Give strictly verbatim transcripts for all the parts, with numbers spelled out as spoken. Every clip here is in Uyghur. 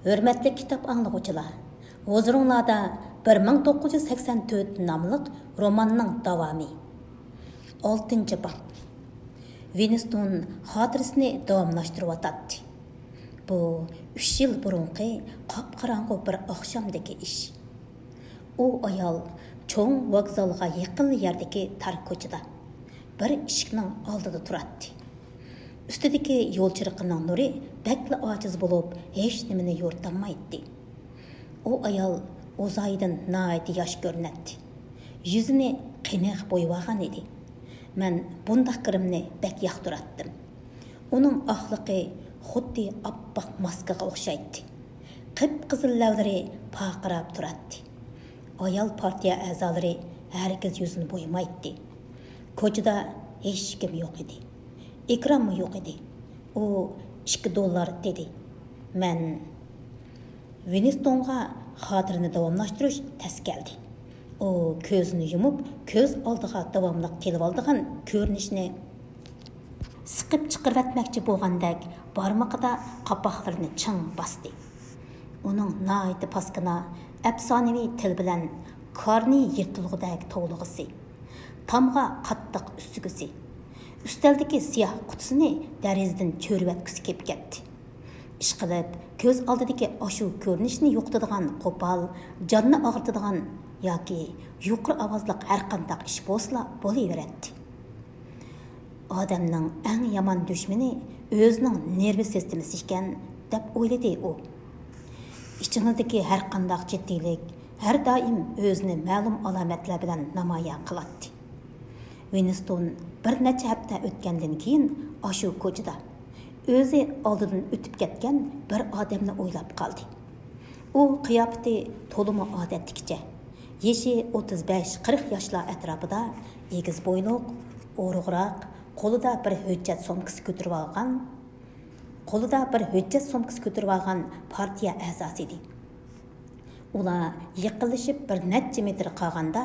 ھۆرمەتلىك كىتاب ئاڭلىغۇچىلار، ھۇزۇرۇڭلاردا بىر مىڭ توققۇز يۈز سەكسەن تۆت ناملىق روماننىڭ داۋامى. ئالتىنچى باب. ۋىنستون خاتىرىسىنى داۋاملاشتۇرۇۋاتاتتى. بۇ ئۈچ يىل بۇرۇنقى قاپقاراڭغۇ بىر ئاخشامدىكى ئىش. ئۇ ئايال چوڭ ۋوگزالغا يېقىن يەردىكى تار كوچىدا، بىر ئىشىكنىڭ ئالدىدا تۇراتتى. ئۈستىدىكى يول چىرىقىنىڭ نۇرى بەكلا ئاجىز بولۇپ، ھېچنېمىنى يورۇتالمايتتى. ئۇ ئايال ئۇزايدىن ناھايىتى ياش كۆرۈنەتتى. يۈزىنى قېنىق بويىۋالغان ئىدى. مەن بۇنداق گىرىمنى بەك ياقتۇراتتىم. ئۇنىڭ ئاقلىقى خۇددى ئاپئاق ماسكىغا ئوخشايتتى. قىپقىزىل لەۋلىرى پارقىراپ تۇراتتى. ئايال پارتىيە ئەزالىرى ھەرگىز يۈزىنى بويىمايتتى. كوچىدا ھېچكىم يوق ئىدى. ئېكرانمۇ يوق ئىدى. ئۇ ئىككى دوللار دېدى. مەن ۋىنستونغا خاتىرىنى داۋاملاشتۇرۇش تەس كەلدى. ئۇ كۆزىنى يۇمۇپ، كۆز ئالدىغا داۋاملىق كېلىۋالىدىغان كۆرۈنۈشنى سىقىپ چىقىرىۋەتمەكچى بولغاندەك بارمىقىدا قاپاقلىرىنى چىڭ باستى. ئۇنىڭ ناھايىتى پاسكىنا، ئەپسانىۋى تىل بىلەن كارنى يىرتىلغۇدەك توۋلىغۇسى، تامغا قاتتىق ئۈسسىگۈسى، ئۈستەلدىكى سىياھ قۇتىسىنى دېرىزىدىن چۆرۈۋەتكۈسى كېلىپ كەتتى. ئىشقىلىپ، كۆز ئالدىدىكى ئاشۇ كۆرۈنۈشنى يوقىتىدىغان قوپال، جاننى ئاغرىتىدىغان ياكى يۇقىرى ئاۋازلىق ھەرقانداق ئىش بولسىلا بولۇۋېرەتتى. ئادەمنىڭ ئەڭ يامان دۈشمىنى ئۆزىنىڭ نېرۋا سىستېمىسى ئىكەن، دەپ ئويلىدى ئۇ. ئىچىڭىزدىكى ھەرقانداق جىددىيلىك ھەر دائىم ئۆزىنى مەلۇم ئالامەتلەر بىلەن نامايان قىلاتتى. ۋىنستون بىر نەچچە ھەپتە ئۆتكەندىن كېيىن ئاشۇ كوچىدا ئۆزى ئالدىدىن ئۆتۈپ كەتكەن بىر ئادەمنى ئويلاپ قالدى. ئۇ قىياپىتى تولىمۇ ئادەتتىكىچە. يېشى ئوتتۇز بەش قىرىق ياشلار ئەتراپىدا، ئېگىز بويلۇق، ئورۇغراق، قولىدا بىر ھۆججەت سومكىسى كۆتۈرۈۋالغان، قولىدا بىر ھۆججەت سومكىسى كۆتۈرۈۋالغان پارتىيە ئەزاسى ئىدى. ئۇلار يېقىنلىشىپ بىر نەچچە مېتىر قالغاندا،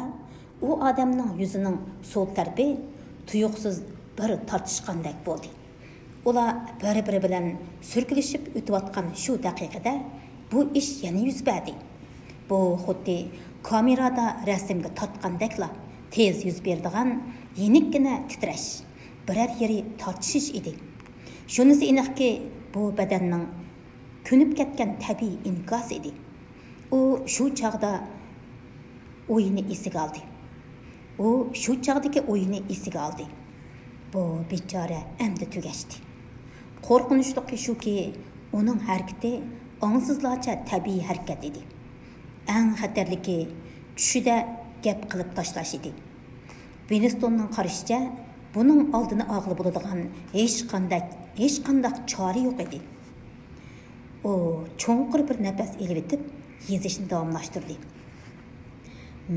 ئۇ ئادەمنىڭ يۈزىنىڭ سول تەرىپى تۇيۇقسىز بىر تارتىشقاندەك بولدى. ئۇلار بىر-بىرى بىلەن سۈركىلىشىپ ئۆتۈۋاتقان شۇ دەقىقىدە بۇ ئىش يەنە يۈز بەردى. بۇ خۇددى كامېرادا رەسىمگە تارتقاندەكلا تېز يۈز بېرىدىغان يېنىككىنە تىترەش، بىرەر يېرى تارتىشىش ئىدى. شۇنىسى ئېنىقكى، بۇ بەدەننىڭ كۆنۈپ كەتكەن تەبىئىي ئىنكاسى ئىدى. ئۇ شۇ چاغدا ئويىنى ئېسىگە ئالدى. ئۇ شۇ چاغدىكى ئويىنى ئېسىگە ئالدى. بۇ بىچارە ئەمدى تۈگەشتى. قورقۇنچلۇقى شۇكى، ئۇنىڭ ھەرىكىتى ئاڭسىزلارچە تەبىئىي ھەرىكەت ئىدى. ئەڭ خەتەرلىكى، چۈشىدە گەپ قىلىپ تاشلاش ئىدى. ۋىنستوننىڭ قارىشىچە، بۇنىڭ ئالدىنى ئالغىلى بولىدىغان ھېچقانداق، ھېچقانداق چارە يوق ئىدى. ئۇ چوڭقۇر بىر نەپەس ئېلىۋېتىپ، يېزىشنى داۋاملاشتۇردى.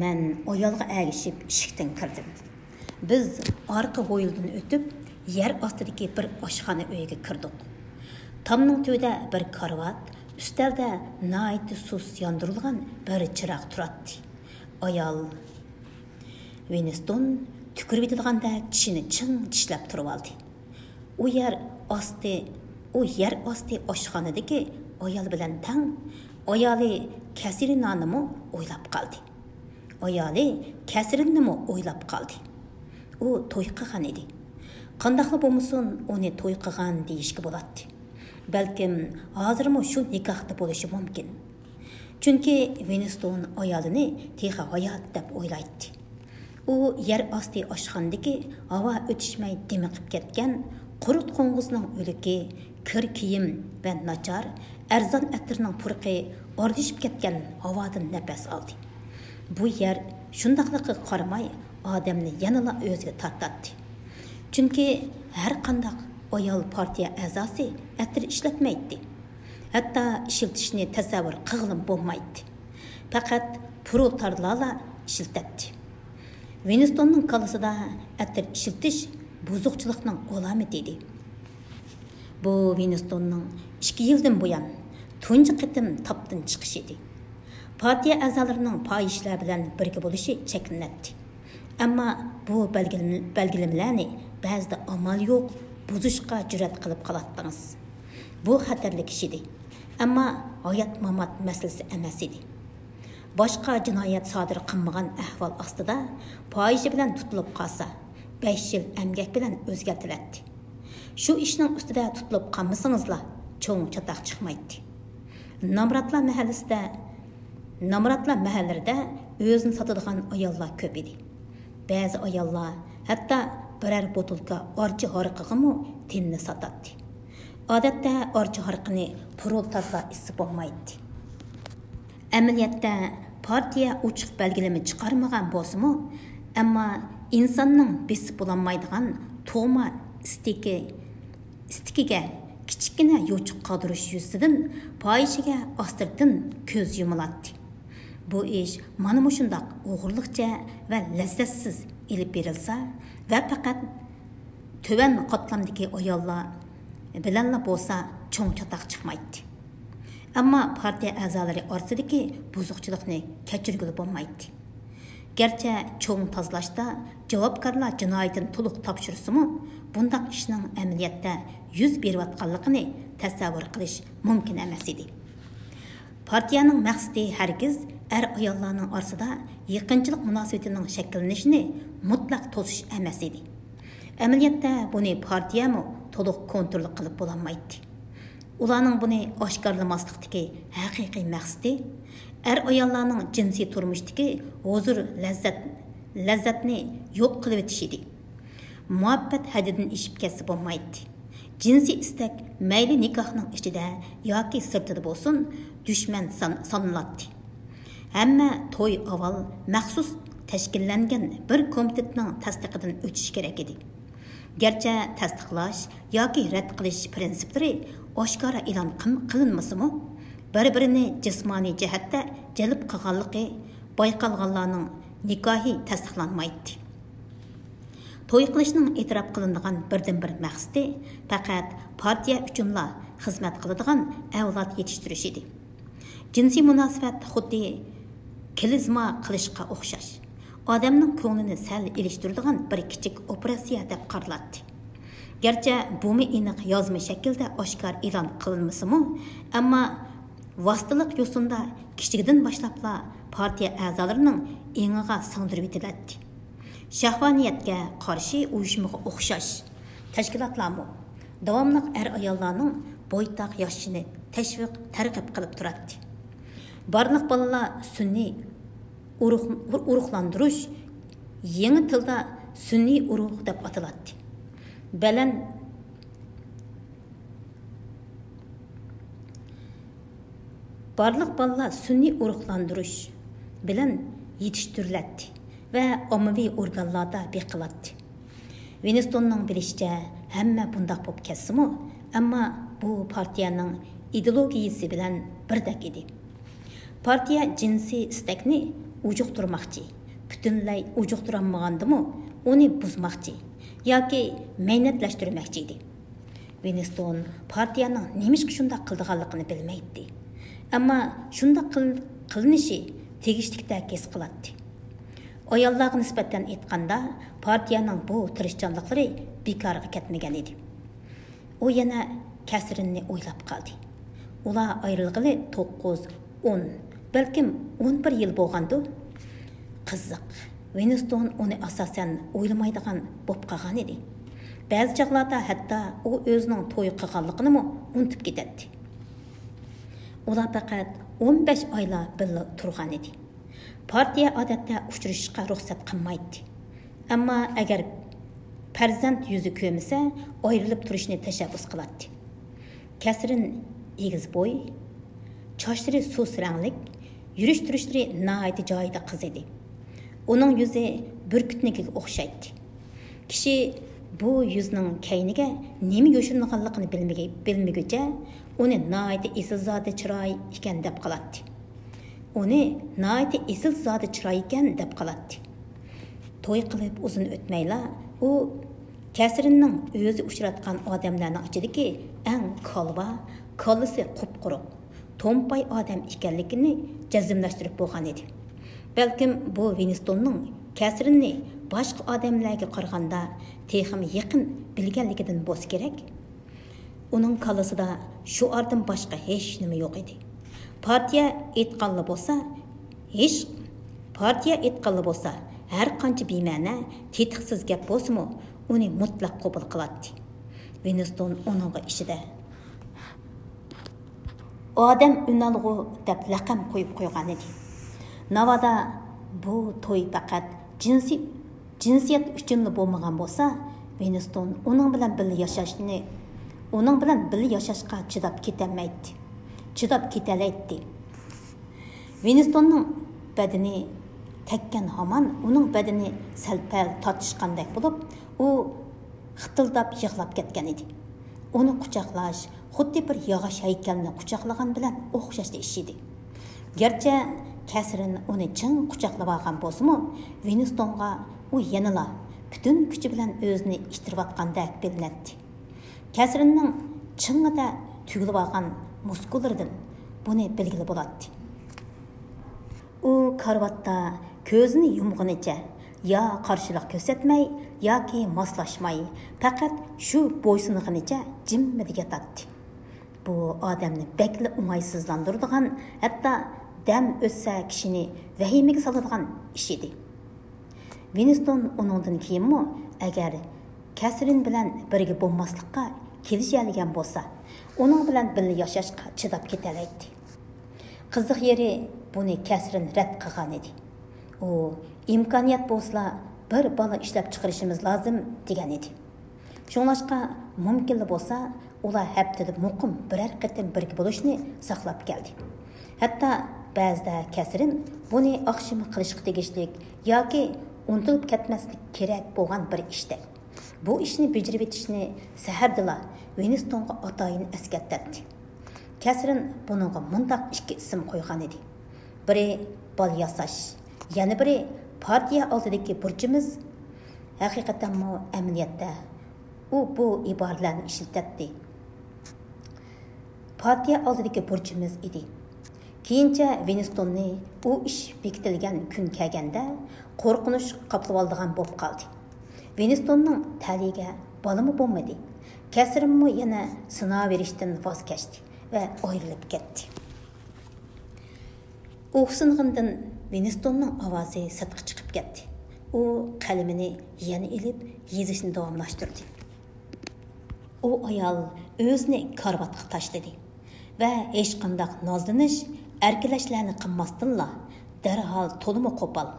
مەن ئايالغا ئەگىشىپ ئىشىكتىن كىردىم. بىز ئارقا ھويلىدىن ئۆتۈپ، يەر ئاستىدىكى بىر ئاشخانا ئۆيگە كىردۇق. تامنىڭ تۈۋىدە بىر كارىۋات، ئۈستەلدە ناھايىتى سۇس ياندۇرۇلغان بىر چىراغ تۇراتتى. ئايال ۋىنستون تۈكۈرۈۋېتىدىغاندەك چىشىنى چىڭ چىشلەپ تۇرۇۋالدى. ئۇ يەر ئاستى، ئۇ يەر ئاستى ئاشخانىدىكى ئايال بىلەن تەڭ، ئايالى كەسرىنانىمۇ ئويلاپ قالدى. ئايالى كەسرىننىمۇ ئويلاپ قالدى. ئۇ توي قىلغان ئىدى. قانداقلا بولمىسۇن، ئۇنى توي قىلغان دېيىشكە بولاتتى. بەلكىم ھازىرمۇ شۇ نىكاھتا بولۇشى مۇمكىن. چۈنكى ۋىنستون ئايالىنى تېخى ھايات دەپ ئويلايتتى. ئۇ يەر ئاستى ئاشخانىدىكى ھاۋا ئۆتۈشمەي دىمىقىپ كەتكەن قۇرت قوڭغۇزنىڭ ئۆلۈكى، كىر كىيىم ۋە ناچار، ئەرزان ئەتىرنىڭ پۇرىقى ئارىلىشىپ كەتكەن ھاۋادىن نەپەس ئالدى. بۇ يەر شۇنداقلىقىغا قارىماي، ئادەمنى يەنىلا ئۆزىگە تارتاتتى. چۈنكى ھەرقانداق ئايال پارتىيە ئەزاسى ئەتىر ئىشلەتمەيتتى. ھەتتا ئىشلىتىشنى تەسەۋۋۇر قىلغىلىمۇ بولمايتتى. پەقەت پرولېتارلارلا ئىشلىتەتتى. ۋىنستوننىڭ كاللىسىدا ئەتىر ئىشلىتىش بۇزۇقچىلىقنىڭ ئالامىتى ئىدى. بۇ ۋىنستوننىڭ ئىككى يىلدىن بۇيان تۇنجى قېتىم تاپتىن چىقىشى ئىدى. پارتىيە ئەزالىرىنىڭ پاھىشىلەر بىلەن بىرگە بولۇشى چەكلىنەتتى. ئەمما بۇ بەلگىلىمە-، بەلگىلىمىلەرنى بەزىدە ئامال يوق بۇزۇشقا جۈرئەت قىلىپ قالاتتىڭىز. بۇ خەتەرلىك ئىش ئىدى. ئەمما ھايات-مامات مەسىلىسى ئەمەس ئىدى. باشقا جىنايەت سادىر قىلمىغان ئەھۋال ئاستىدا پاھىشە بىلەن تۇتۇلۇپ قالسا، بەش يىل ئەمگەك بىلەن ئۆزگەرتىلەتتى. شۇ ئىشنىڭ ئۈستىدە تۇتۇلۇپ قالمىسىڭىزلا، چوڭ چاتاق چىقمايتتى. نامراتلار مەھەللىسىدە، نامراتلار مەھەللىلىرىدە ئۆزىنى ساتىدىغان ئاياللار كۆپ ئىدى. بەزى ئاياللار ھەتتا بىرەر بوتۇلكا ئارچا ھارىقىغىمۇ تېنىنى ساتاتتى. ئادەتتە ئارچا ھارىقىنى پرولېتارلار ئىچسە بولمايتتى. ئەمەلىيەتتە پارتىيە ئوچۇق بەلگىلىمە چىقارمىغان بولسىمۇ، ئەمما ئىنساننىڭ بېسىپ بولالمايدىغان تۇغما ئىستىكى، ئىستىكىگە كىچىككىنە يوچۇق قالدۇرۇش يۈزىسىدىن پاھىشىگە ئاستىرتىن كۆز يۇمۇلاتتى. بۇ ئىش مانا مۇشۇنداق ئوغرىلىقچە ۋە لەززەتسىز ئېلىپ بېرىلسا ۋە پەقەت تۆۋەن قاتلامدىكى ئاياللار بىلەنلا بولسا، چوڭ چاتاق چىقمايتتى. ئەمما پارتىيە ئەزالىرى ئارىسىدىكى بۇزۇقچىلىقنى كەچۈرگىلى بولمايتتى. گەرچە چوڭ تازىلاشتا جاۋابكارلار جىنايىتىنى تولۇق تاپشۇرسىمۇ، بۇنداق ئىشنىڭ ئەمەلىيەتتە يۈز بېرىۋاتقانلىقىنى تەسەۋۋۇر قىلىش مۇمكىن ئەمەس ئىدى. پارتىيەنىڭ مەقسىتى ھەرگىز ئەر-ئاياللارنىڭ ئارىسىدا يېقىنچىلىق مۇناسىۋىتىنىڭ شەكىللىنىشىنى مۇتلەق توسۇش ئەمەس ئىدى. ئەمەلىيەتتە بۇنى پارتىيەمۇ تولۇق كونترول قىلىپ بولالمايتتى. ئۇلارنىڭ بۇنى ئاشكارىلىماسلىقتىكى ھەقىقىي مەقسىتى ئەر-ئاياللارنىڭ جىنسىي تۇرمۇشتىكى ھۇزۇر، لەززەت، لەززەتنى يوق قىلىۋېتىش ئىدى. مۇھەببەت ھەددىدىن ئېشىپ كەتسە بولمايتتى. جىنسىي ئىستەك مەيلى نىكاھنىڭ ئىچىدە ياكى سىرتىدا بولسۇن، دۈشمەن سان-، سانىلاتتى. ھەممە توي ئاۋۋال مەخسۇس تەشكىللەنگەن بىر كومىتېتنىڭ تەستىقىدىن ئۆتۈشى كېرەك ئىدى. گەرچە تەستىقلاش ياكى رەت قىلىش پىرىنسىپلىرى ئاشكارا ئېلان قىل-، قىلىنمىسىمۇ، بىر-بىرىنى جىسمانىي جەھەتتە جەلپ قىلغانلىقى بايقالغانلارنىڭ نىكاھى تەستىقلانمايتتى. توي قىلىشنىڭ ئېتىراپ قىلىنىدىغان بىردىنبىر مەقسىتى پەقەت پارتىيە ئۈچۈنلا خىزمەت قىلىدىغان ئەۋلاد يېتىشتۈرۈش ئىدى. جىنسىي مۇناسىۋەت خۇددى كلىزما قىلىشقا ئوخشاش. ئادەمنىڭ كۆڭلىنى سەل ئېلىشتۇرىدىغان بىر كىچىك ئوپېراتسىيە دەپ قارىلاتتى. گەرچە بۇمۇ ئېنىق يازما شەكىلدە ئاشكارا ئېلان قىلىنمىسىمۇ، ئەمما ۋاسىتىلىق يوسۇندا كىچىكىدىن باشلاپلا پارتىيە ئەزالىرىنىڭ ئېڭىغا سىڭدۈرۈۋېتىلەتتى. شەھۋانىيەتكە قارشى ئۇيۇشمىغا ئوخشاش تەشكىلاتلارمۇ داۋاملىق ئەر-ئاياللارنىڭ بويتاق ياشىشىنى تەشۋىق، تەرغىب قىلىپ تۇراتتى. بارلىق بالىلار سۈنئىي ئۇرۇق، ئۇرۇقلاندۇرۇش، يېڭى تىلدا سۈنئىي ئۇرۇق دەپ ئاتىلاتتى. بەلەن بارلىق بالىلار سۈنئىي ئۇرۇقلاندۇرۇش بىلەن يېتىشتۈرۈلەتتى ۋە ئاممىۋى ئورگانلاردا بېقىلاتتى. ۋىنستوننىڭ بىلىشىچە، ھەممە بۇنداق بولۇپ كەتسىمۇ، ئەمما بۇ پارتىيەنىڭ ئىدېئولوگىيىسى بىلەن بىردەك ئىدى. پارتىيە جىنسىي ئىستەكنى ئۇجۇقتۇرماقچى، پۈتۈنلەي ئۇجۇقتۇرالمىغاندىمۇ ئۇنى بۇزماقچى ياكى مەينەتلەشتۈرمەكچى ئىدى. ۋىنستون پارتىيەنىڭ نېمىشقا شۇنداق قىلىدىغانلىقىنى بىلمەيتتى. ئەمما شۇنداق قىل-، قىلىنىشى تېگىشلىكتەك ھېس قىلاتتى. ئاياللارغا نىسبەتەن ئېيتقاندا، پارتىيەنىڭ بۇ تىرىشچانلىقلىرى بىكارغا كەتمىگەن ئىدى. ئۇ يەنە كەسرىننى ئويلاپ قالدى. ئۇلار ئايرىلغىلى توققۇز، ئون، بەلكىم ئون بىر يىل بولغاندۇ؟ قىزىق، ۋىنستون ئۇنى ئاساسەن ئويلىمايدىغان بولۇپ قالغان ئىدى. بەزى چاغلاردا ھەتتا ئۇ ئۆزىنىڭ توي قىلغانلىقىنىمۇ ئۇنتۇپ كېتەتتى. ئۇلار پەقەت ئون بەش ئايلا بىللە تۇرغان ئىدى. پارتىيە ئادەتتە ئۇچرىشىشقا رۇخسەت قىلمايتتى. ئەمما ئەگەر پەرزەنت يۈزى كۆرمىسە، ئايرىلىپ تۇرۇشنى تەشەببۇس قىلاتتى. كەسرىن ئېگىز بوي، چاچلىرى سۇس رەڭلىك، يۈرۈش تۇرۇشلىرى ناھايىتى جايىدا قىز ئىدى. ئۇنىڭ يۈزى بۈركۈتنىڭكىگە ئوخشايتتى. كىشى بۇ يۈزنىڭ كەينىگە نېمە يوشۇرۇنغانلىقىنى بىلمىگە-، بىلمىگۈچە، ئۇنى ناھايىتى ئېسىلزادە چىراي ئىكەن دەپ قالاتتى. ئۇنى ناھايىتى ئېسىلزادە چىراي ئىكەن دەپ قالاتتى. توي قىلىپ ئۇزۇن ئۆتمەيلا، ئۇ كەسرىننىڭ ئۆزى ئۇچراتقان ئادەملەرنىڭ ئىچىدىكى ئەڭ كالۋا، كاللىسى قۇپقۇرۇق، تومپاي ئادەم ئىكەنلىكىنى جەزملەشتۈرۈپ بولغان ئىدى. بەلكىم بۇ ۋىنستوننىڭ كەسرىننى باشقا ئادەملەرگە قارىغاندا تېخىمۇ يېقىن بىلگەنلىكىدىن بولسا كېرەك. ئۇنىڭ كاللىسىدا شوئاردىن باشقا ھېچنېمە يوق ئىدى. پارتىيە ئېيتقانلا بولسا، ھېچ، پارتىيە ئېيتقانلا بولسا، ھەر قانچە بىمەنە، تېتىقسىز گەپ بولسىمۇ، ئۇنى مۇتلەق قوبۇل قىلاتتى. ۋىنستون ئۇنىڭغا ئىچىدە «ئادەم ئۈنئالغۇ» دەپ لەقەم قويۇپ قويغانىدى. ناۋادا بۇ توي پەقەت جىنسىي، جىنسىيەت ئۈچۈنلا بولمىغان بولسا، ۋىنستون ئۇنىڭ بىلەن بىللە ياشاشنى، ئۇنىڭ بىلەن بىللە ياشاشقا چىداپ كېتەلمەيتتى. چىداپ كېتەلەيتتى. ۋىنستوننىڭ بەدىنى تەگكەن ھامان ئۇنىڭ بەدىنى سەل-پەل تارتىشقاندەك بولۇپ، ئۇ خىتىلداپ يىغلاپ كەتكەن ئىدى. ئۇنى قۇچاقلاش خۇددى بىر ياغاچ ھەيكەلنى قۇچاقلىغان بىلەن ئوخشاشلا ئىش ئىدى. گەرچە كەسرىن ئۇنى چىڭ قۇچاقلىۋالغان بولسىمۇ، ۋىنستونغا ئۇ يەنىلا پۈتۈن كۈچى بىلەن ئۆزىنى ئىتتىرىۋاتقاندەك بىلىنەتتى. كەسرىننىڭ چىڭڭىدە تۈگۈلۈۋالغان مۇسكۇللىرىدىن بۇنى بىلگىلى بولاتتى. ئۇ كارىۋاتتا كۆزىنى يۇمغىنىچە يا قارشىلىق كۆرسەتمەي، ياكى ماسلاشماي، پەقەت شۇ بويسۇنغىنىچە جىممىدە ياتاتتى. بۇ ئادەمنى بەكلا ئوڭايسىزلاندۇرىدىغان، ھەتتا دەم ئۆتسە كىشىنى ۋەھىمىگە سالىدىغان ئىش ئىدى. ۋىنستون ئۇنىڭدىن كېيىنمۇ ئەگەر كەسرىن بىلەن بىرگە بولماسلىققا كېلىشەلىگەن بولسا، ئۇنىڭ بىلەن بىللە ياشاشقا چىداپ كېتەلەيتتى. قىزىق يېرى، بۇنى كەسرىن رەت قىلغانىدى. ئۇ، «ئىمكانىيەت بولسىلا، بىر بالا ئىشلەپ چىقىرىشىمىز لازىم» دېگەنىدى. شۇڭلاشقا، مۇمكىنلا بولسا، ئۇلار ھەپتىدە مۇقىم بىرەر قېتىم بىرگە بولۇشنى ساقلاپ كەلدى. ھەتتا بەزىدە كەسرىن بۇنى ئاخشىمى قىلىشقا تېگىشلىك ياكى ئۇنتۇلۇپ كەتمەسلىك كېرەك بولغان بىر ئىشتەك. بۇ ئىشنى بېجىرىۋېتىشنى سەھەردىلا ۋىنستونغا ئاتايىن ئەسكەرتەتتى. كەسرىن بۇنىڭغا مۇنداق ئىككى ئىسىم قويغانىدى: بىرى، بالا ياساش، يەنە بىرى، پارتىيە ئالدىدىكى بۇرچىمىز. ھەقىقەتەنمۇ ئەمەلىيەتتە ئۇ بۇ ئىبارىلەرنى ئىشلىتەتتى. پارتىيە ئالدىدىكى بۇرچىمىز ئىدى. كېيىنچە ۋىنستوننى ئۇ ئىش بېكىتىلگەن كۈن كەلگەندە قورقۇنچ قاپلىۋالىدىغان بولۇپ قالدى. ۋىنستوننىڭ تەلىيىگە بالىمۇ بولمىدى. كەسرىنمۇ يەنە سىناۋېرىشتىن ۋاز كەچتى ۋە ئايرىلىپ كەتتى. ئۇھسىنغىنىدىن ۋىنستوننىڭ ئاۋازى سىرتقا چىقىپ كەتتى. ئۇ قەلىمىنى يەنە ئېلىپ يېزىشنى داۋاملاشتۇردى. ئۇ ئايال ئۆزىنى كارىۋاتقا تاشلىدى ۋە ھېچقانداق نازلىنىش، ئەركىلەشلەرنى قىلماستىنلا، دەرھال تولىمۇ قوپال،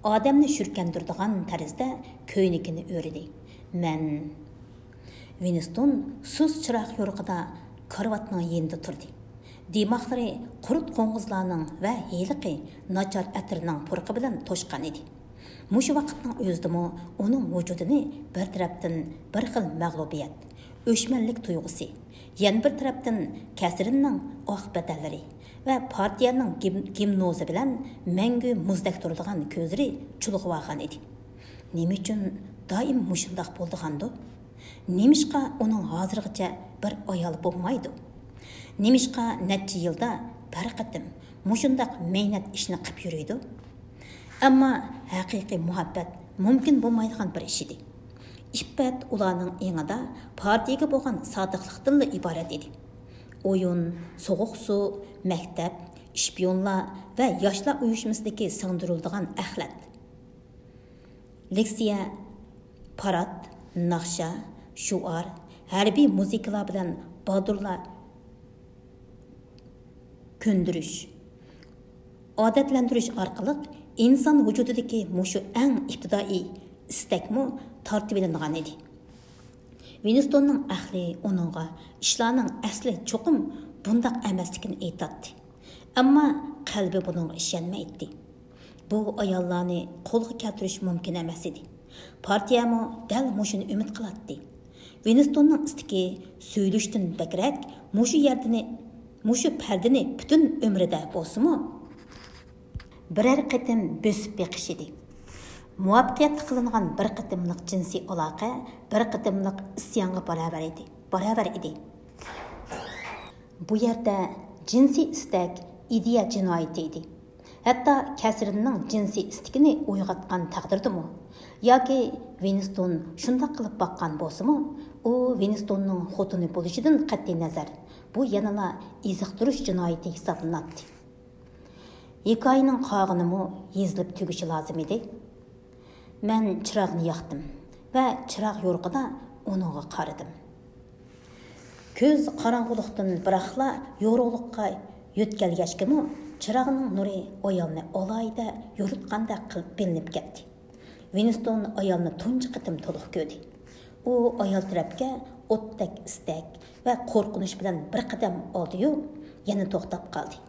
ئادەمنى شۈركەندۈرىدىغان تەرزدە كۆينىكىنى ئۆرىدى. مەن ۋىنستون سۇس چىراغ يورۇقىدا كارىۋاتنىڭ يېنىدا تۇردى. دىماغلىرى قۇرت قوڭغۇزلارنىڭ ۋە ھېلىقى ناچار ئەتىرنىڭ پۇرىقى بىلەن توشقان ئىدى. مۇشۇ ۋاقىتنىڭ ئۆزىدىمۇ ئۇنىڭ ۋۇجۇدىنى بىر تەرەپتىن بىر خىل مەغلۇبىيەت، ئۆچمەنلىك تۇيغۇسى، يەنە بىر تەرەپتىن كەسرىننىڭ ئاق بەدەنلىرى ۋە پارتىيەنىڭ گىم-، گىمنوزى بىلەن مەڭگۈ مۇزدەك تۇرىدىغان كۆزلىرى چۇلغىۋالغان ئىدى. نېمە ئۈچۈن دائىم مۇشۇنداق بولىدىغاندۇ؟ نېمىشقا ئۇنىڭ ھازىرغىچە بىر ئايالى بولمايدۇ؟ نېمىشقا نەچچە يىلدا بىر قېتىم مۇشۇنداق مەينەت ئىشنى قىپ يۈرىدۇ؟ ئەمما ھەقىقىي مۇھەببەت مۇمكىن بولمايدىغان بىر ئىش ئىدى. ئىپپەت ئۇلارنىڭ ئېڭىدا پارتىيىگە بولغان سادىقلىقتىنلا ئىبارەت ئىدى. ئويۇن، سوغۇق سۇ، مەكتەپ، ئىشپىيونلار ۋە ياشلار ئۇيۇشمىسىدىكى سىڭدۈرۈلىدىغان ئەخلەت. لېكسىيە، پارات، ناخشا، شوئار، ھەربىي مۇزىكىلار بىلەن بادۇرلا كۆندۈرۈش، ئادەتلەندۈرۈش ئارقىلىق ئىنسان ۋۇجۇدىدىكى مۇشۇ ئەڭ ئىپتىدائىي ئىستەكمۇ تارتىۋېلىنغان ئىدى. ۋىنستوننىڭ ئەقلى ئۇنىڭغا ئىشلارنىڭ ئەسلى چوقۇم بۇنداق ئەمەسلىكىنى ئېيتاتتى. ئەمما قەلبى بۇنىڭغا ئىشەنمەيتتى. بۇ ئاياللارنى قولغا كەلتۈرۈش مۇمكىن ئەمەس ئىدى. پارتىيەمۇ دەل مۇشۇنى ئۈمىد قىلاتتى. ۋىنستوننىڭ ئىستىكى سۆيۈلۈشتىن بەكرەك مۇشۇ يەردىنى، مۇشۇ پەردىنى پۈتۈن ئۆمرىدە بولسىمۇ بىرەر قېتىم بۆسۈپ بېقىش ئىدى. مۇۋەپپەقىيەتلىك قىلىنغان بىر قېتىملىق جىنسىي ئالاقە بىر قېتىملىق ئىسيانغا باراۋەر ئىدى، باراۋەر ئىدى. بۇ يەردە جىنسىي ئىستەك ئىدىيە جىنايىتى ئىدى. ھەتتا كەسرىننىڭ جىنسىي ئىستىكىنى ئويغاتقان تەقدىردىمۇ، ياكى ۋىنستون شۇنداق قىلىپ باققان بولسىمۇ، ئۇ ۋىنستوننىڭ خوتۇنى بولۇشىدىن قەتئىينەزەر، بۇ يەنىلا ئېزىقتۇرۇش جىنايىتى ھېسابلىناتتى. ھېكايىنىڭ قالغىنىمۇ يېزىلىپ تۈگىشى لازىم ئىدى. مەن چىراغنى ياقتىم ۋە چىراغ يورۇقىدا ئۇنىڭغا قارىدىم. كۆز قاراڭغۇلۇقتىن بىراقلا يورۇقلۇققا يۆتكەلگەچكىمۇ، چىراغنىڭ نۇرى ئايالنى ئالاھىدە يورۇتقاندەك قىلىپ بىلىنىپ كەتتى. ۋىنستون ئايالنى تۇنجى قېتىم تولۇق كۆردى. ئۇ ئايال تەرەپكە ئوتتەك ئىستەك ۋە قورقۇنچ بىلەن بىر قەدەم ئالدىيۇ، يەنە توختاپ قالدى.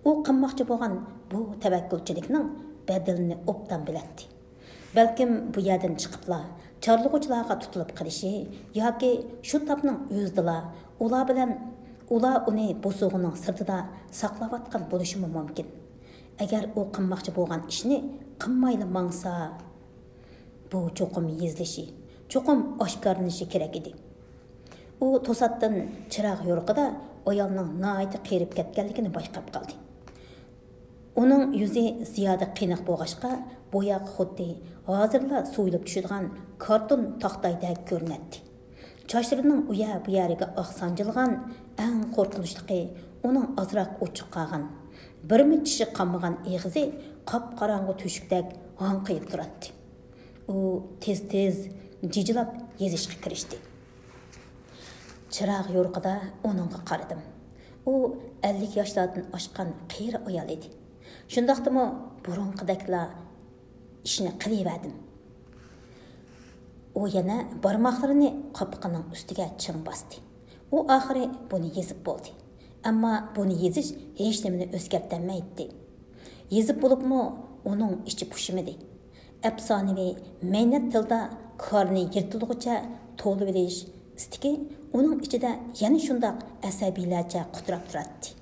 ئۇ قىلماقچى بولغان بۇ تەۋەككۈلچىلىكنىڭ بەدىلىنى ئوبدان بىلەتتى. بەلكىم بۇ يەردىن چىقىپلا چارلىغۇچىلارغا تۇتۇلۇپ قېلىشى ياكى شۇ تاپنىڭ ئۆزىدىلا ئۇلار بىلەن، ئۇلار ئۇنى بوسۇغىنىڭ سىرتىدا ساقلاۋاتقان بولۇشىمۇ مۇمكىن. ئەگەر ئۇ قىلماقچى بولغان ئىشنى قىلمايلا ماڭسا، بۇ چوقۇم يېزىلىشى، چوقۇم ئاشكارىلىنىشى كېرەك ئىدى. ئۇ توساتتىن چىراغ يورۇقىدا ئايالنىڭ ناھايىتى قېرىپ كەتكەنلىكىنى بايقاپ قالدى. ئۇنىڭ يۈزى زىيادە قېنىق بولغاچقا، بوياق خۇددى ھازىرلا سويۇلۇپ چۈشىدىغان كارتون تاختايدەك كۆرۈنەتتى. چاچلىرىنىڭ ئۇ يەر بۇ يەرگە ئاق سانجىلغان، ئەڭ قورقۇنچلۇقى، ئۇنىڭ ئازراق ئوچۇق قالغان، بىرمۇ چىشى قالمىغان ئېغىزى قاپقاراڭغۇ تۆشۈكتەك ھاڭقىيىپ تۇراتتى. ئۇ تېز-تېز جىجىلاپ يېزىشقا كىرىشتى. چىراغ يورۇقىدا ئۇنىڭغا قارىدىم. ئۇ ئەللىك ياشلاردىن ئاشقان قېرى ئايال ئىدى. شۇنداقتىمۇ بۇرۇنقىدەكلا ئىشنى قىلىۋەردىم. ئۇ يەنە بارماقلىرىنى قاپىقىنىڭ ئۈستىگە چىڭ باستى. ئۇ ئاخىرى بۇنى يېزىپ بولدى. ئەمما بۇنى يېزىش ھېچنېمىنى ئۆزگەرتەلمەيتتى. يېزىپ بولۇپمۇ ئۇنىڭ ئىچى پۇشىمىدى. ئەپسانىۋى مەينەت تىلدا كارنى يىرتىلغۇچە تولىۋېلىش ئىستىكى ئۇنىڭ ئىچىدە يەنە شۇنداق ئەسەبىيلەرچە قۇتراپ تۇراتتى.